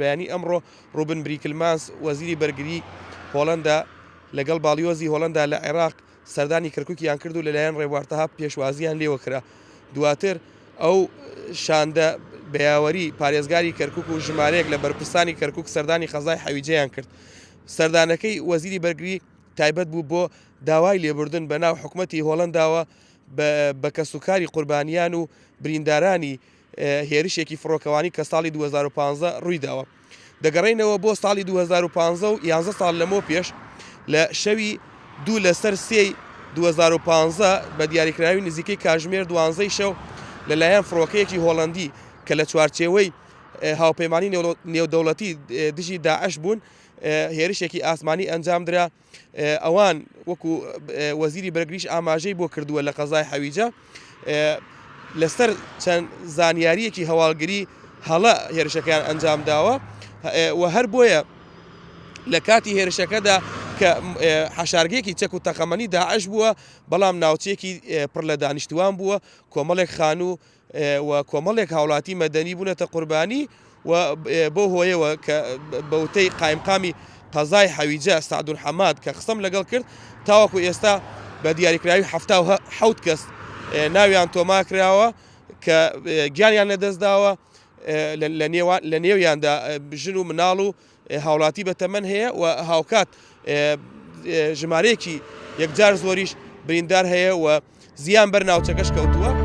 بەیانی ئەمڕۆ ڕوبن بریکلمانس وەزیری بەرگری هۆڵەندا لەگەڵ باڵیۆزی هۆڵەندا لە عێراق سەردانی کەرکوکیان کرد و لەلایەن ڕێبوار تەها پێشوازییان لێوە کرا. دواتر ئەو شاندە بە یاوەری پارێزگاری کەرکوک و ژمارەیەک لە بەرپرسانی کەرکوک سەردانی قەزای حەویجەیان کرد. سەردانەکەی وەزیری بەرگری تایبەت بوو بۆ داوای لێبوردن بە ناو حکومەتی هۆڵەنداوە بە کەسوکاری قوربانیان و بریندارانی هێرشێکی فڕۆکەوانی کە ساڵی 2015 ڕوویداوە. دەگەڕێینەوە بۆ ساڵی 2015 و 11 ساڵ لەمەو پێش لە شەوی دوو لەسەر سێی 2015 بە دیاریکراوی نزیکەی کاژمێر دوانزەی شەو لەلایەن فڕۆکەیەکی هۆڵەندی کە لە چوارچێوەی هاوپەیمانی نێودەوڵەتی دژی داعش بوون هێرشێکی ئاسمانی ئەنجامدرا ئەوان وەکو وەزیری بەرگریش ئاماژەی بۆ کردووە لە قەزای حەویجە لەسەر چەند زانیاریەکی هەواڵگری هەڵە هێرشەکەیان ئەنجام داوە و هەر بۆیە لە کاتی هێرشەکەدا کە حەشارگەیەکی چەک و تەقەمەنی داعش بووە بەڵام ناوچەیەکی پڕ لە دانیشتوان بووە کۆمەڵێک خانوو و کۆمەڵێک هاوڵاتی مەدەنی بوونەتە قوربانی و بەو هۆیەوە کە بە وتەی قایمقامی قەزای حەویجە سەعدون حەماد کە قسەم لەگەڵ کرد تاوەکو ئێستا بە دیاریکراوی 77 کەس ناویان تۆما کراوە کە گیانیان لەدەستداوە لە نێویاندا ژن و مناڵ و هاوڵاتی بە تەمەن هەیە و هاوکات ژمارەیەکی یەکجار زۆریش بریندار هەیە و زیان بەر ناوچەکەش کەوتووە.